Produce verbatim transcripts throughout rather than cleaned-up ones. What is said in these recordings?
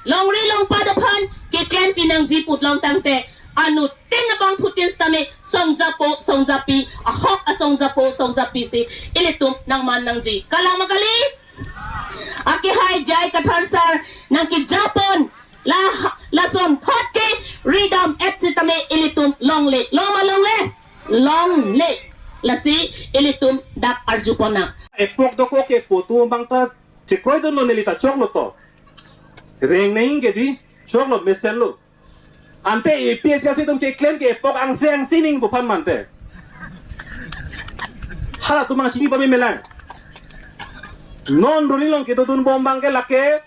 Longri longpat aphan keklem pinangji putlong tangte, anuttin abangphutin sitame songjapo songjapi, ahok asongjapo songjapi si ilitum nangman nangji. Kalang ma kali? Akehai J I Kathar sir nangkejapon la, lason thot ke ridam et sitame ilitum longle. Long ma longle? Longle. Lasi ilitum dak arjupon nang. Epok dokok ke putu bang ta chekroidunlo, neli ta choklo to. Reng neng ke di, choklo mesenlo. Ante A P H L C atum keklem ke epok angse angse ning buphan mante. Halatum angse ni pame melang. Non runi long kedodun bom bang ke lake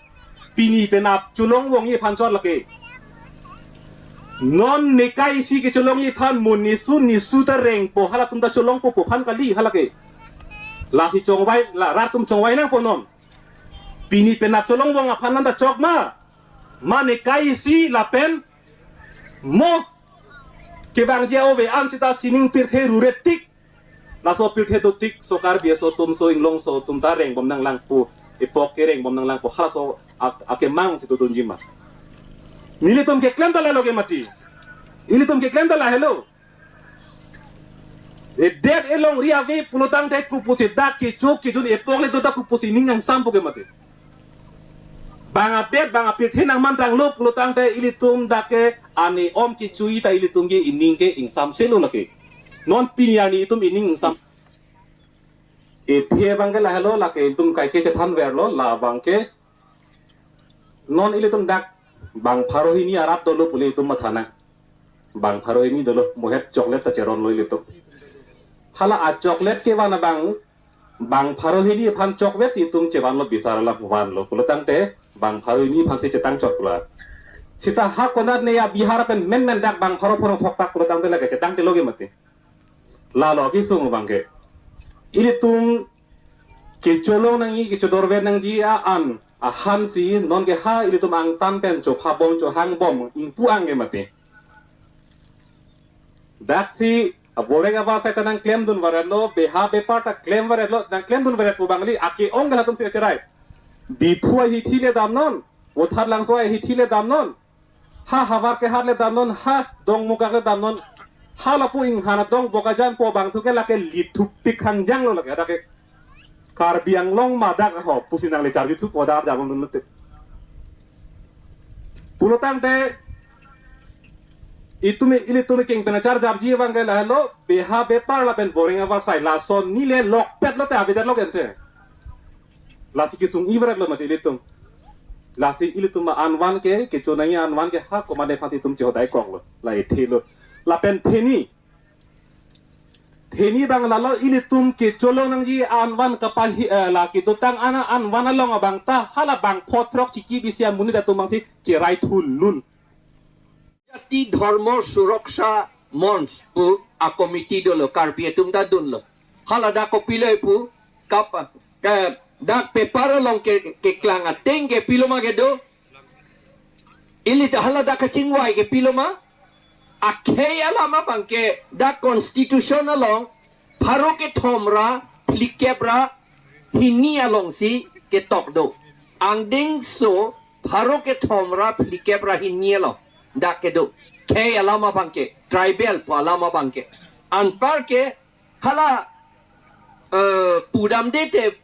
pini penap cholong vongji aphan chot lake. Non nekai isi kecholongji aphan mo nisu nisu ta rengpo, halatum ta cholongpo pu aphan kali halake. Lasi chongvai, la rat atum chongvai nangpo non. Pini penap cholong vong aphan nang ta chok ma. Ma nekai isi lapen mo kevangji ove an sita sining pirthe ruret tik. Laso pirthe dotik so Karbi aso atum, so inglong aso atum ta rengbom nanglangpo. Epok ke rengbom nanglangpo. Halaso ak-, akemang si dodunji ma. Nelitum keklem ta lahelo ke mati. Ilitum keklem ta lahelo. Edet elongri ave pulo tangte kopusi dak kecho kejun epok le do ta kopusi ning nangsampo ke mati. Bang adet, bang apirthe nangmantanglo pulo tangte ilitum dak ke ani om kechui ta ilitum ke ining ke ingsamselo lake. Non pini arni itum ining ingsam. Ephe bang ke lahelo lake itum kaike chethanverlo, la bang ke non ilitum dak bang pharo hini arat dolo pule itum matha nang. Bang pharo hini dolo, mohet chocolate ta cheronlo ilitum. Hala a chocolate kevan abang, bang pharo hini aphan chokvet itum chevanlo, bisar alam vanlo. Pulo tangte bang pharo hini aphan si chetang chot pula. Sita ha konat ne ya Bihar pen menmen dak bang pharo pharo thoktak pulo tangte lake chetang te loge mati. Lalo kisung bang ke. Ilitum kecholong nangji, kechodorvet nangji a-an ahan si non ke ha ilitum angtan pen chophabom chohangbom ingpu ang ke mati. Dak si aboreng abar sai ta nangklemdun varetlo, beha bepar ta klem varetlo, nangklemdun varet pu bangli ake-ong ke latum si kacherai. Diphu ahithi le damnon, Vothatlangso ahithi le damnon. Ha havar kehar le damnon, ha Dongmukak le damnon. Ha lapu inghan adong Bokajan po bangthu ke lake lithupik hangjanglo lake, dak ke Karbi Anglong ma dak ho pusi nanglecharjuthupo, dak jabon dun lute. Pulo tangte itum ilitum keng pen charjapji bang ke lahelo, beha bepar lapen boreng abar sai lason ni le lokpet lote avedetlo ke ante. Lasi kesung ivaretlo mati ilitum. Lasi ilitum anvan ke, kecho nangji anvan ke ha komatne aphan si itum chehodai koklo. La ethelo. Lapen theni. Theni bang lalo ilitum kecholong nangji anvan kapahi, eh, la kedotang ana anvan along abang ta hala bang photrok chiki bisi amonit atum bang si cherai thulun. Jati Dhormo Suraksha Monch pu a committee dolo, Karbi atum ta dunlo. Hala dak kopilo pu, kap, ke, dak paper along ke, keklang ateng ke pilo ma kedo. Ili ta hala dak kachingvai ke pilo ma. Akhei alam abang ke dak constitution along pharo kethom ra phlikep ra hini along si ketok do. Angdengso pharo kethom ra phlikep ra hini along dak kedo. Khei alam abang ke, tribal pu alam abang ke. Anpar ke hala, eh, pudamde te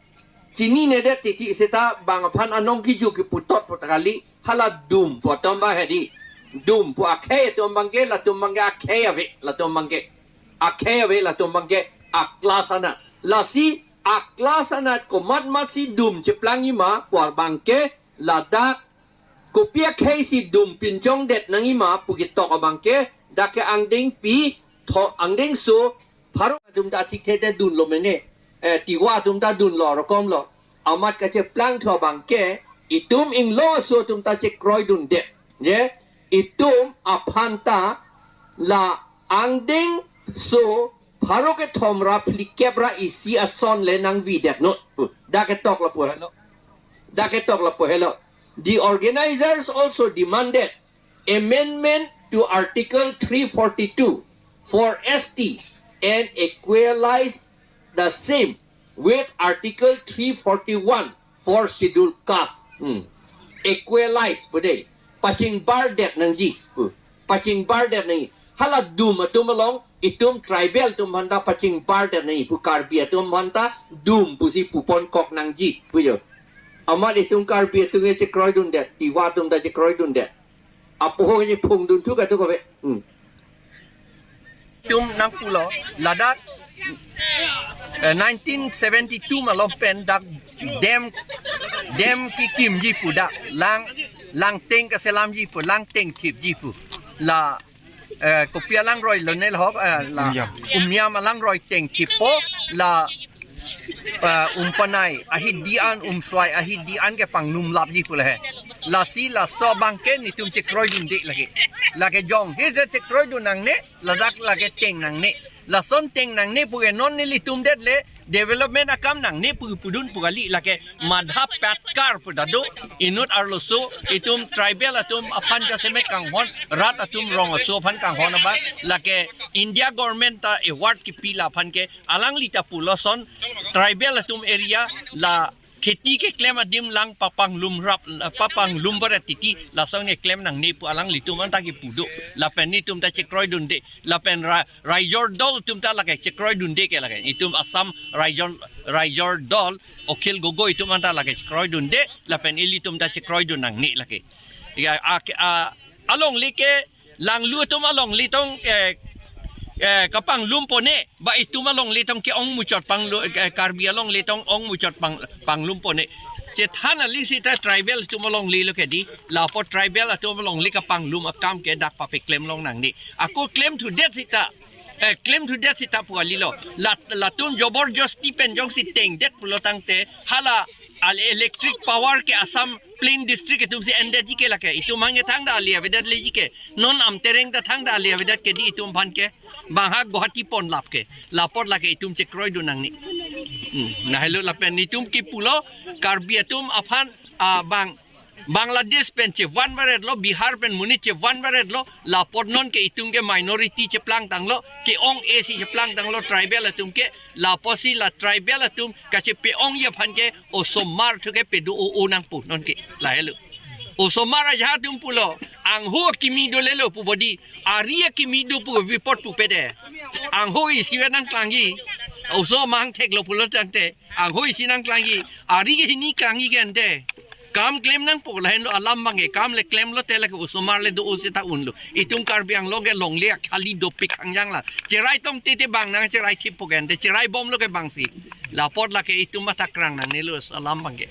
chininedet titi seta bang aphan anong kiju keputot puta kali, hala dum pu atum bang hedi. Dum pu akhei atum bang ke, latum bang ke akhei ave, latum bang ke. Akhei ave latum bang ke a-class anat. Lasi a-class anat komat mat si dum cheplangji ma pu abang ke ladak kopi akhei si dum pinchongdet nangji ma pu ketok abang ke dak ke angdengpi tho angdengso pharo atum ta thikthedun lo mene. Eh, Tiwa atum ta dunlo rokom lo. Amat kacheplang tho abang ke itum inglong aso atum ta chekroidundet. Je, itum aphan ta la angdengso pharo kethom ra phlikep ra isi ason le nangvidet non. Dak ketok lapu helo. Dak ketok lapu helo. The organizers also demanded amendment to Article three forty-two for S T and equalize the same with Article three forty-one for Scheduled Caste. Hmm. equalize pu de, pachingbardet nangji pu, pachingbardet nangji. Hala dum atum along itum tribal atum aphanta pachingbardet nangji pu, Karbi atum aphanta dum pusi puponkok nangji pu jo. Amat itum Karbi atum ke chekroidundet, Tiwa atum ta chekroidundet. Apo ho ni phungdun thu ka thu ka be. Hmm. Itum nangpulo, ladak, eh, nineteen seventy-two malom pen dak dam, dam kekimji pu dak, lang, langteng kaselamji pu, langteng thipji pu. La, eh, kopi alangroi lo ne lahok, eh, la, Umiam. Umiam alangroi teng thippo, la, eh, umpanai ahidi an, umswai ahidi an ke panglumlapji pu lahe. Lasi laso abang ke netum chekroidunde lake. Lake jong he je chekroidun nangne, ladak lake teng nangne. Lason teng nangne pu ke non nelitum det le development akam nangne pu pudun pu kali, lake Madhav Patkar pu ta do. Inut arloso itum tribal atum aphan jasemet kanghon, rat atum rong aso aphan kanghon abang, lake India government ta award kipi la aphan ke. Alangli ta pulo son tribal atum area la kheti keklem adim lang papanglumrap, papanglumvaret titi, lason keklem nangne pu alanglitum anta kipu do. Lapen netum ta chekroidunde. Lapen ra-, Raijor Dol atum ta lake chekroidunde ke lake. Itum Assam Raijor, Raijor Dol, Akhil Gogoi atum anta lake chekroidunde. Lapen ilitum ta chekroidun nangne lake. Ya, a, a, alongle ke, langlu atum alongle tong, eh, eh, kapanglum pone, ba itum alongle tong ke-ong muchot panglu, eh, Karbi alongle tong ong muchot pang, panglum pone. Chethan ali sita tribal atum alongle lo ke di, lapu tribal atum alongle kapanglum akam ke dak papeklem long nangne. Ako klemthudet sita, eh, klemthudet sita pu kali lo. Lat-, latum joborjosti pen jongsi tengdet pulo tangte, hala al electric power ke Assam plain district atum si endetji ke lake. Itum hangke thangta ali avedet leji ke. Non Amtereng ta thangta ali avedet ke di itum aphan ke. Bang ha Guwahati ponlap ke. Lapu lake itum chekroidun nangne. Hmm. Lahelo lapen itum kipulo Karbi atum aphan, ah, bang Bangladesh pen chevanvaret lo, Bihar pen monit chevanvaret lo, lapu non ke itum ke minority cheplangtanglo, ke-ong-e si cheplangtanglo tribal atum ke, lapusi la tribal atum kachepe-ongji aphan ke osomar thu ke pedo o-o nangpo non ke, lahelo. Osomar aja atum pulo, angho akimi dolelo pu bodi, ari akimi do pu bipot pupe de. Angho isi ve nangklangji, oso amang theklo pulo tangte, angho isi nangklangji, ari ke hini klangji ke ante. Kam klem nangpo lahenlo alam abang ke, kam le klemlote lake osomar le do-o seta unlo. Itum Karbi Anglong ke longle akhali dopik hangjang la. Cherai tongte te bang nangcherai thippo ke ante, cherai bomlo ke bangsi. Lapu lake itum matha krang nangnelo alam abang ke.